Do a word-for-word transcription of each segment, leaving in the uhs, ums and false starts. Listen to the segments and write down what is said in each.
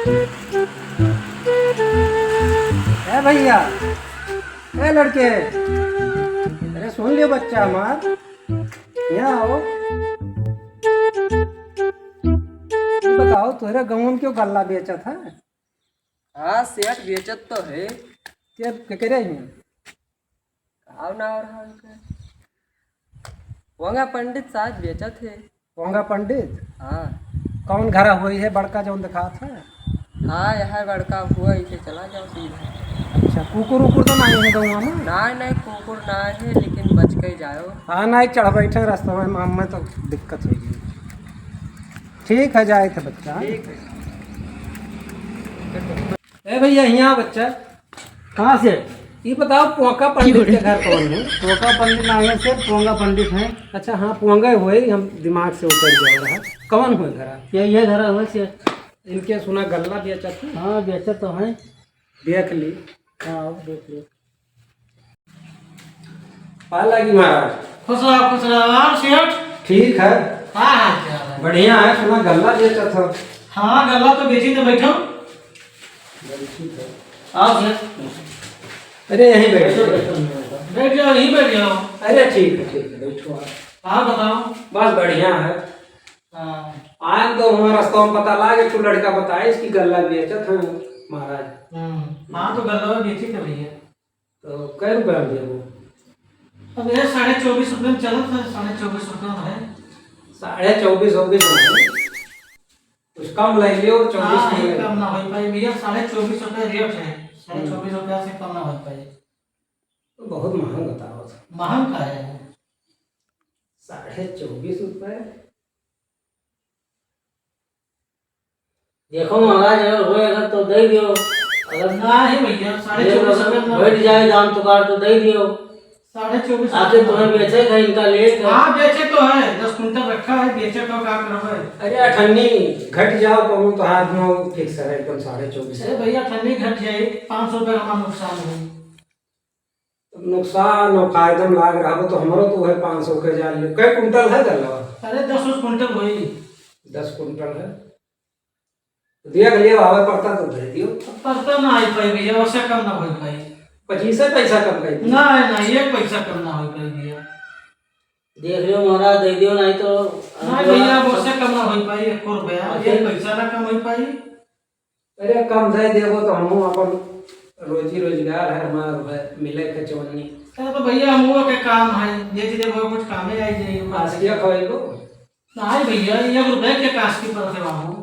ए भैया, ए लड़के, अरे सुन लियो बच्चा हमार, यहाँ आओ। ये बताओ, तोहरे गाँव में क्यों गल्ला बेचत है? हाँ सेठ, बेचत तो है। के, के करे हैं? का नाव रहा उनका? पोंगा पंडित साहब बेचत है। पोंगा पंडित? हाँ। कौन घरा होई है बड़का जौन दिखात है? हाँ, यह बड़का हुआ, इसे चला जाओ सीधा। अच्छा, कुकुर उकुर तो नहीं है गौवा में? नहीं, नहीं, कुकुर ना है, लेकिन बच के जाओ। हाँ, नहीं, चढ़ बैठे रास्ता में, हम में तो दिक्कत होगी। ठीक है, जाए थे बच्चा। ठीक है। ए भैया, यहाँ बच्चा। कहाँ से? ये बताओ, पोंगा पंडित के घर कौन है? पोंगा पंडित ना है से, पोंगा पंडित है। अच्छा, हाँ, पोंगा हुए, हम दिमाग से उतर गया रहा। कौन हुए घर? ये, ये घर हुए से। इनके सुना गल्ला बेचत है? हाँ, बेचत तो है। देख ली। हाँ, देख ली। पाए लागी महाराज। खुश रहो, खुश रहो। और सेठ? ठीक है। का हाल चाल है? बढ़िया है, सुना गल्ला बेचत हो। हाँ, गल्ला तो बेची तो बैठो। बैठी तो। आओ सेठ। अरे, यहीं बैठो। बैठ जाओ, बैठ जाओ। बैठ जाओ, यहीं बैठ जाओ। अरे, ठीक है, ठीक है, बैठो आप। आप बताओ। बस बढ़िया है। हाँ। आए तो हमारा रास्ता में पता लागे, तो लड़का बताए इसकी गल्ला बेचत है महाराज। हम्म, हाँ, तो गल्ला बेची तो भैया। तो कै रुपया में देबो? अब ये साढ़े चउबीस रुपया में चलत है, साढ़े चउबीस रुपया में है। साढ़े चउबीस, चउबीस में है। कुछ कम ले लियो, चउबीस हाँ, में ये ले। कम ना हो पाई भैया, साढ़े चउबीस रुपया रेट है, साढ़े हम्म। चउबीस रुपया से कम ना हो पाई। तो बहुत महंग बताओ। महंग का है? साढ़े चउबीस रुपया। देखो महाराज, अगर होए अगर तो दे दियो, अगर ना है भैया, साढ़े चउबीस रुपया में बैठ जाए दाम तुकार तो दे दियो। साढ़े चउबीस आखिर रुपया तुम्हें में। बेचे का इनका लिए का? हाँ, बेचे तो है, दस कुंटल रखा है, बेचे तो का करबे? अरे अठन्नी घट जाओ, कहूँ तो हाथ में फिक्स है एकदम साढ़े चउबीस। अरे भैया, अठन्नी घट जाए, पाँच सौ रुपया हमारा नुकसान हो। नुकसान और फायदा में लाग रहा हो तो हमरो तो है पाँच सौ के जान लियो। कै कुंटल है गल्ला? अरे दस कुंटल होई। दस कुंटल है। देख लियो, आवे पड़ता तो दे दियो। अब पड़ता ना आई पाई भैया, उससे कम ना हो पाई। पच्चीस पैसा कम कर दियो। ना, ना, एक पैसा कम ना हो पाई भैया। देख लियो महाराज, दे दियो, नहीं तो नहीं भैया, अब उससे कम ना हो पाई, एक रुपया, अच्छा। एक पैसा ना कम हो पाई। अरे कम दे देबो तो हमहू अपन रोजी रोजगार है हमार, मिले के चवन्नी। अरे तो भैया, हमहू के काम है, बेच देबो, कुछ कामे आई जाई। आज क्या खवाई को? नहीं भैया, एक रुपया के काश की परत है बाबू।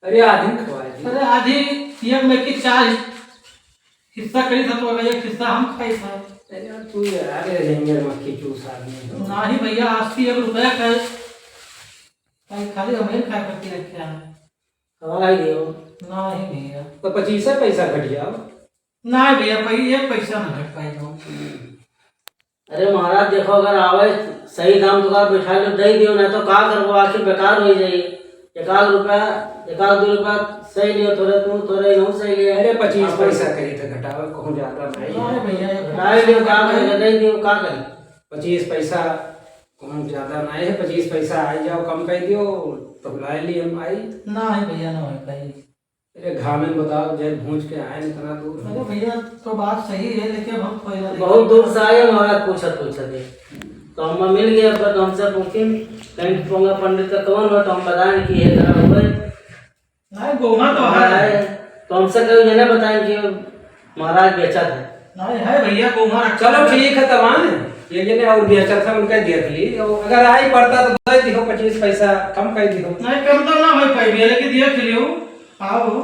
अरे आधी खवाई दी। अरे आधी, एक में की चार हिस्सा करी था तो अगर एक हिस्सा हम खाई था। अरे यार तू यार, ये रेंजर मक्खी चूस आदमी हो। नहीं भैया, आज की एक रुपया का खाली, खाली हमें खा करके रखे हैं। खवाई दियो। नहीं भैया। तो पच्चीस पैसा घट जाओ। नहीं भैया, पै-, एक पैसा ना घट पाई दो। अरे महाराज, देखो, अगर आवे सही दाम तो का बैठा लो, दे दियो, ना तो का करबो, आखिर बेकार हो जाई। एक आध रुपया, एक आध दो रुपया सही लियो, थोड़े तू, थोड़े इनहू सही लियो। अरे, पच्चीस आप पैसा कही तो घटावे, कहूँ ज्यादा नहीं। नहीं भैया, ये घटाई लियो, का करेगा, दे दियो, का करे? पच्चीस पैसा कहूँ ज्यादा नहीं है, पच्चीस पैसा आई जाओ, कम कर दियो, तो बुला ली हम आई। नहीं भैया, ना हो पाई। अरे घामे में बताओ, जय भूंज के आए इतना दूर। अरे भैया, तो बात सही है, लेकिन हम कोई ना बहुत दूर से आए महाराज, पूछत पूछत है। तो हम मिल गए, पर तो हमसे पूछिन, कहीं पोंगा पंडित का कौन हो, तो हम बताएं कि ये तरह हुए। नहीं, गोमा तो है। है, तो हमसे कहीं ये ना बताएं कि महाराज बेचत है। नहीं है भैया, गोमा रखा चलो है। ठीक है, तब आए, ये, ये ने और बेचत है, उनका देख ली, और अगर आई पड़ता तो दे दियो, पच्चीस पैसा कम कर दियो। नहीं, कम तो ना हो पाई भैया, लेकिन देख लियो, आओ।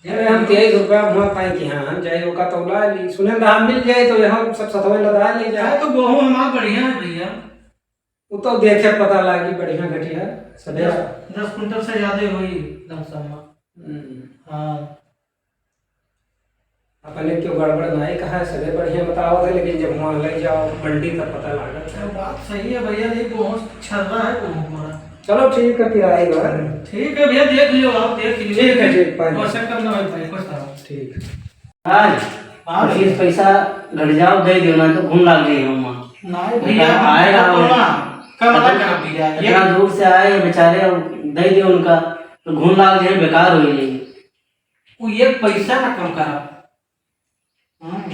अरे हम तेईस रुपया हुआ पाई कि हाँ, हम जाए ओका तौला ली। सुने रहा मिल जाए तो यहाँ सब सतवे लदा ले जाए। अरे तो गेहूं हमार बढ़िया है भैया। वो तो देखे पता लागी बढ़िया घटिया। सबे दस, दस कुंटल से ज्यादा होई लमसम। हम्म। हाँ। अपने क्यों गड़बड़ नहीं कहा है, सबे बढ़िया बतावत है, लेकिन जब वहाँ ले जाओ मंडी तब पता लागत है। बात सही है भैया, नहीं गेहूं छर्रा है गेहूं हमारा। चलो ठीक है, फिर आएगा। ठीक है भैया, देख लियो आप, देख लियो। ठीक है, ठीक, पाए। कोई चक्कर ना हो पाए, खुश रहो। ठीक। आज हाँ। पच्चीस पैसा घट जाओ, दे दियो, ना तो घून लाग जाई हम। नहीं भैया, आए हम ना। कम ना कर दिया, ये इतना दूर से आए बेचारे, दे दियो उनका, तो घून लाग जाए, बेकार हो जाए। वो एक पैसा ना कम करा। हम्म।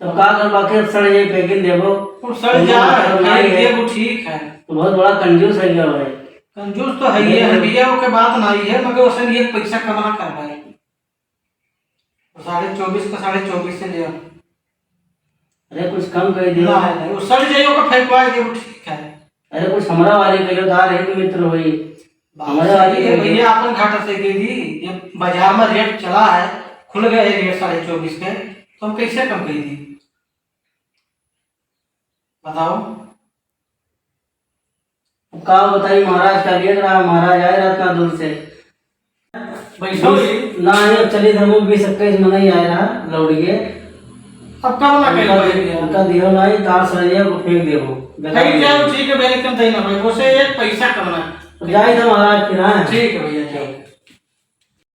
तो का कर, बाकी अब सड़ जाई, फेंकिन देबो। वो सड़ जाए, मतलब नहीं है। देबो, ठीक है। तो बहुत बड़ा कंजूस है गया भाई। कंजूस तो है ही है, भैया, ओके बात नहीं है, मगर उसे एक पैसा कम ना कर भाई। साढ़े चौबीस का साढ़े चौबीस से ले आओ। अरे, कुछ कम कर दियो। नहीं, नहीं, वो सड़ जाई, ओके फेंकवा देबो, ठीक है। अरे, कुछ हमरा वाली कहियो, तार एक मित्र होई। बात हमरा सही वाली है कहियो। भैया, अपन घाटा से दे दी। ये बाजार में रेट चला है, खुल गए हैं रेट साढ़े चौबीस के, तो हम कैसे कम कर दी? बताओ। अब का बताई महाराज, का रेट रहा, महाराज आए रहा इतना दूर से। बैठो जी। ना, ये चली धर्मो बीस इक्कीस मनई आए रहा, लौट गए। अब कब ना कहीं उनका, पाई दिया? उनका दियो नहीं, तार सरिया को फेंक देबो। कहीं जाओ, ठीक है भैया, एकदम तय ना भाई, उसे एक पैसा कम ना। तो जाए तो महाराज फिर, हाँ? ठीक है भैया, जाओ।